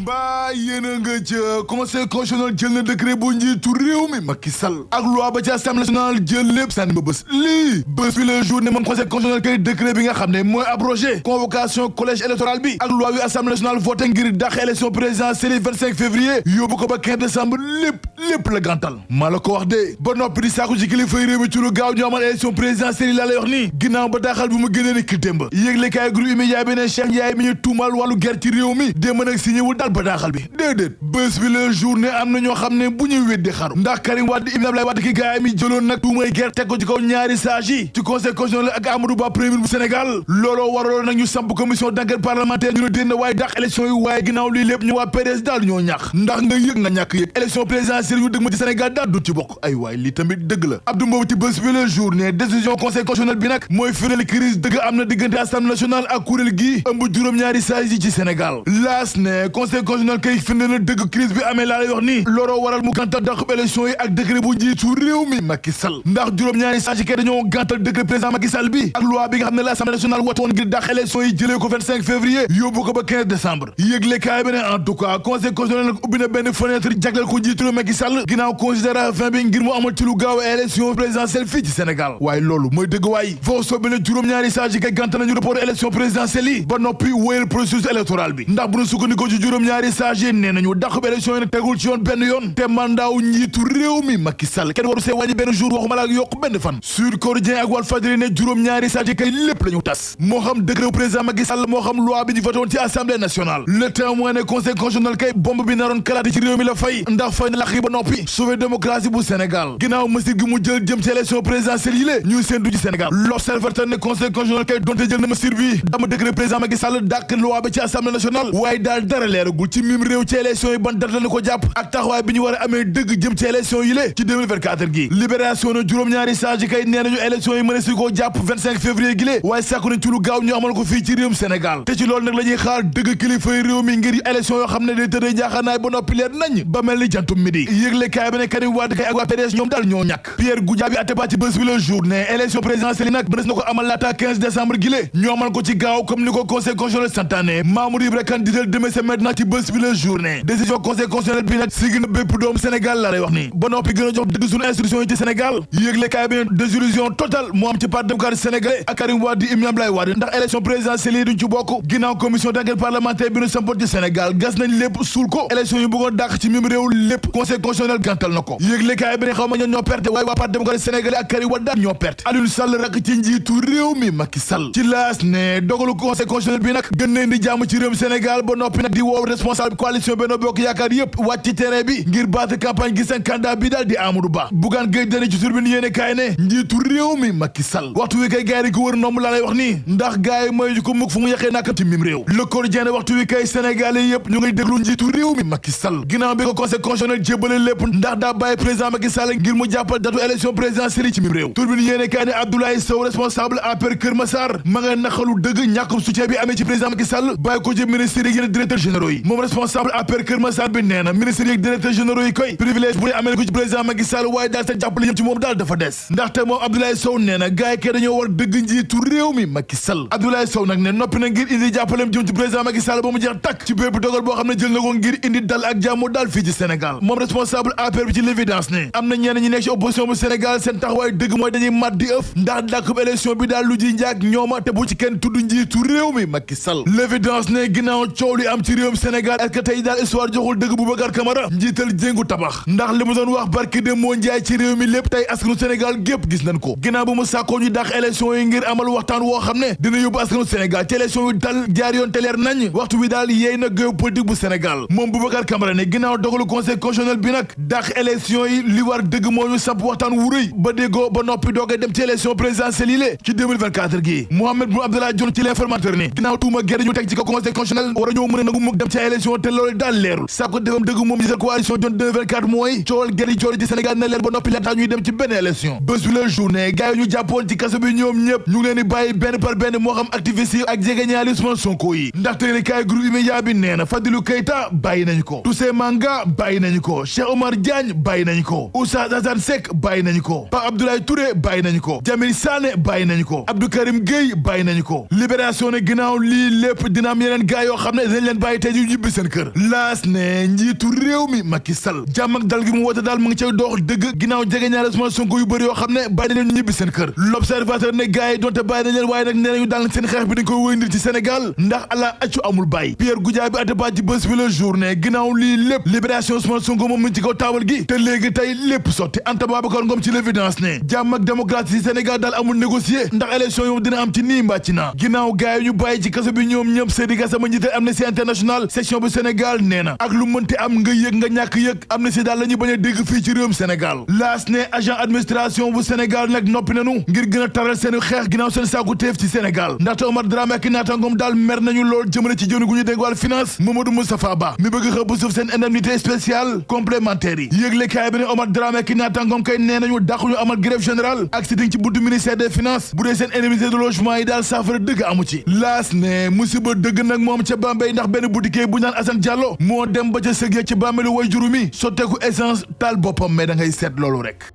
mbaa yéen a nga ca conseil constitutionnel jël na décret bu njiitu réew mi Macky Sall ak loi ba ci assemblée nationale jël lépp sànni ba bés lii bés bi le jour ne moom conseil constitutionnel kay décret bi nga xam ne mooy abrogé convocation collège électoral bi ak loi wi assemblée nationale voté ngir dàq élection présidentielle 25 février yóbbu ko ba 15 décembre lépp la gàntal maa la ko wax de ba noppi di sàkku ci kilifay réew mi ci lu gaaw ñu amal élection présidentielle yi laa lay wax nii ginnaaw ba daaxal bi mu génnee ni ki démb yéegle kaay groupe immédiat bi ne Cheikh Ndiaye mi ñu tuumal wàllu guerre ci réew mi démb nag signé wul daal bataaxal bi déedéet bés bi la journée am na ñoo xam ne bu ñuy weddi xaru ndax Karim Wade Ibn Abdoulaye Wade ki gaay mi jëloon nag tuumay guerre teg ko ci kaw ñaari sages yi ci conseil constitutionnel ak Amadou Ba premier bu Sénégal looloo waraloon nag ñu samp commission d'enquête parlementaire ñu ne dénn waaye dàq élection yi waaye ginnaaw lii lépp ñu waa PDS daal ñoo ñàkk ndax nga yëg nga ñàkk yëg élection présidentielle ñu dëgg ma ci Sénégal daal du ci bokk ay waay lii tamit dëgg la Abdou Mbow ci bés bi la journée décision conseil constitutionnel bi nag mooy firndeel crise dëgg am na diggante assemblée nationale ak kuréel gi ëmb juróom-ñaari sages yi ci Sénégal laas ne conseil constitutionnel kay firnde na dëgg crise bi amee laa lay wax nii looloo waral mu gàntal dàqub élection yi ak décret bu njiitu réew mi Macky Sall ndax juróom-ñaari sages yi kay dañoo gàntal décret président Macky Sall bi ak loi bi nga xam ne l'Assemblée nationale watoon ngir dàq élection yi jëlee ko 25 février yóbbu ko ba 15 décembre yëgle kaay bi ne en tout cas conseil constitutionnel nag ubbi na benn fenêtre jagleel ko njiitu réew Macky Sall ginnaaw considération bi ngir mu amal ci lu gaaw élection présidentielle fii ci Sénégal waaye loolu mooy dëgg waay foo soobe ne juróom-ñaari sages yi kay gàntal nañu report élection présidentielle yi ba noppi wéyal processus électoral bi ndax bu ñu sukkandikoo ci juróom-ñaari sages yi nee nañu dàqub élection yi nag tegul ci yoon benn yoon te mandaaw njiitu réew mi Macky Sall kenn waru see wàññi benn jour waxuma la ak yokk benn fan Sud Quotidien ak Walf Fadjri ne juróom-ñaari sages yi kay lépp la ñu tas moo xam décret président Macky Sall moo xam loi bi ñu voté woon ci assemblée nationale le Témoin ne conseil constitutionnel kay bombe bi naroon kalaate ci réew mi la fay ndax fay na laq yi ba noppi sauver démocratie bu Sénégal ginnaaw mesure gi mu jël jëm ci élection présidentielle yi lée ñuy séentu ci Sénégal L'Observateur ne conseil constitutionnel kay donte jël na mesure bi dama décret président Macky Sall dàq loi bi ci assemblée nationale waaye daal dara leeragul ci mim réew ci élection yi ban date la ko jàpp ak taxawaay bi ñu war a amee dëgg jëm ci élection yi lée ci 2024 gi libération na juróom-ñaari sages yi kay nee nañu élection yi mën a si koo jàpp 25 février gi lée waaye sàkku nañ ci lu gaaw ñu amal ko fii ci réewum Sénégal te ci loolu nag la ñuy xaar dëgg kilifay réew mi ngir élection yoo xam ne day tëddee njaaxaanaay ba noppi leer nañ ba mel ni jantum midi yëgle kaay bi ne Karim Wade kay ak waa PDS ñoom daal ñoo ñàkk Pierre Goudiaby Atepa ci bés bi le jour ne élection présidentielle yi nag mënees na ko amal laata 15 décembre gi lée ñu amal ko ci gaaw comme ni ko conseil constitutionnel santaane Mamoudou Ibra Kane dital demain c'est maintenant ci bés bi le jour ne décision conseil constitutionnel bi nag sigi na bépp doomu Sénégal la lay wax ni ba noppi gën a jox dëgg suñu institution yi ci Sénégal yëgle kaay bi ne désillusion totale moo am ci parti démocratique sénégalais ak Karim Wade Ibn Abdoulaye Wade ndax élection présidentielle yi duñ ci bokk ginnaaw commission d'enquête parlementaire bi ñu sampoon ci Sénégal gas nañ lépp suul ko élection yi bëggoon dàq ci mim réew lépp conseil constitutionnel gàntal na ko yëgle kaay bi ne xaw ma ñoo perte waaye waa parti démocratique sénégalais ak Karim Wade ñoo perte Aliou Sall rak ci njiitu réew mi Macky Sall ci laas ne dogalu conseil constitutionnel bi nag gën nañ di jàmm ci réewum Sénégal ba noppi nag di woow responsable coalition Benno Bokk Yaakaar yëpp wàcc ci terrain bi ngir battre campagne gi seen candidat bi daal di Amadou Ba Bougane Gueye Dany ci Tribune yéene kaay ne njiitu réew mi Macky Sall waxtu wi kay gaay yi ko wër nomb laa lay wax nii ndax gaay yi mooy ko mukk fu mu yàqee nakam ci mim réew Le Quotidien waxtu wi kay sénégalais yëpp ñu ngay déglu njiitu réew mi Macky Sall ginnaaw bi ko conseil constitutionnel jébbale lépp ndax daa bàyyi président Macky Sall ngir mu jàppal datu élection présidentielle ci mim réew Tribune yéene kaay ne Abdoulaye Sow responsable APR Kër Massar ma nga naqalu dëgg ñàkkum soutien bi amee ci président Macky Sall bàyyi ko ci ministère yi ak directeur généraux yi moom responsable APR Kër Massar bi nee na ministère yi ak directeur généraux yi koy privilège bu ne amee ko ci président Macky Sall waaye daal seen jàppale yëm ci moom daal dafa des ndaxte moom Abdoulaye Sow nee na gaay kay dañoo war dëgg njiitu réew mi Macky Sall Abdoulaye Sow nag ne noppi na ngir indi jàppaleem jëm ci président Macky Sall ba mu jeex takk ci bépp dogal boo xam ne jël na ko ngir indi dal ak jàmm daal fii ci Sénégal moom responsable APR bi ci l'évidence ne am na ñenn ñi nekk ci opposition bu Sénégal seen taxawaay dëgg mooy dañuy mat di ëf ndax dàkkub élection bi daal lu ji njaag ñooma te bu ci kenn tudd njiitu réew mi Macky Sall l'évidence ne ginnaaw coow li am ci réewum Sénégal est-ce que tey daal histoire joxul dëgg Boubacar Camara njiital jéngu tabax ndax li mu doon wax barki de moo njaay ci réew mi lépp tey askanu Sénégal gépp gis nañ ko ginnaaw bu mu sàkkoo ñu dàq élection yi ngir amal waxtaan woo xam ne dina yóbbu askanu Sénégal ci élection yu dal jaar yoon te leer nañ waxtu bi daal yéey na géopolitique bu Sénégal moom Boubacar Camara ne ginnaaw dogalu conseil constitutionnel bi nag dàq élection yi li war dëgg moo ñu samp waxtaan wu rëy ba déggoo ba noppi doogay dem ci élection présidentielle yi lée ci 2024 gi Mohamed Boun Abdallah Dionne ci l'informateur ni ginnaaw tuuma gerte ñu teg ci ko conseil constitutionnel war a ñoo mën a nangu mukk dem ci élection te loolu daal leerul sàkko defam dëgg moom gisal coalition Dionne 2024 mooy coowal gerte yi coowal ci Sénégal na leer ba noppi laata ñuy dem ci benn élection bés bi la journée gars yi ñu jàppoon ci kaso bi ñoom ñëpp ñu ngi leen di bàyyi benn par benn moo xam activiste yi ak jegeñaali Ousmane Sonko yi ndaxte ne kaay groupe immédiat bi nee na Fadilou Keita bàyyi nañu ko Toussaint Manga bàyyi nañu ko Cheikh Omar Diagne bàyyi nañu ko Oustaz Assane Seck bàyyi nañu ko Pape Abdoulaye Touré bàyyi nañu ko Jamil Sané bàyyi nañu ko Abdou Karim Gueye bàyyi nañu ko libération ne ginnaaw lii lépp dina am yeneen gaay yoo xam ne dañ leen bàyyi tey ñu ñibbi seen kër laas ne njiitu réew mi Macky Sall jàmm ak dal gi mu woote daal mu ngi cay dox dëgg ginnaaw jege ñaare Ousmane Sonko yu bëri yoo xam ne bàyyi leen ñu ñibbi seen kër l'observateur ne gaay yi donte bàyyi nañ leen waaye nag nee nañu daal seen xeex bi dañ koy wëy ndir ci Sénégal ndax ala accu amul bàyyi Pierre Goudiaby Atepa ci bés bi le journée ginnaaw lii lépp libération Ousmane Sonko moom mu ci kaw taabal gi te léegi tey lépp sotti Anta Babacar Ngom ci l'évidence ne jàmm ak démocratie ci Sénégal daal amul négocier ndax élection yow dina am ci nii mbaa ci naa ginnaaw gaay yi ñu bàyyi ci kaso bi ñoom ñëpp Seydi Gassama njiital Amnesty International section bu Sénégal nee na ak lu mënti am nga yëg nga ñàkk yëg Amnesty daal la ñu bañ a dégg fii ci réewum Sénégal laas ne agent administration bu Sénégal nag noppi nañu ngir gën a taral seen xeex ginnaaw seen saaku teef ci Sénégal ndaxte Omar Dramé ak naataangoom daal mer nañu lool jëmale ci jëwriñ gu ñu dénk wàllu finance Mamadou Moustapha Ba mi bëgg xëpp suuf seen indemnité spéciale complémentaire yi yëgle kaay bi ne Omar Dramé ak naataangoom kay nee nañu dàquñu amal grève générale ak sitting ci buntu ministère des finances bu dee seen indemnité de logement yi daal saafara dëgg amu ci laas ne musiba dëgg nag moom ca Bambey ndax benn boutique bu naan Assane Diallo moo dem ba ca sëg ya ci bàmmeelu way juru mi sotteeku essence taal boppam mais da ngay seet loolu rek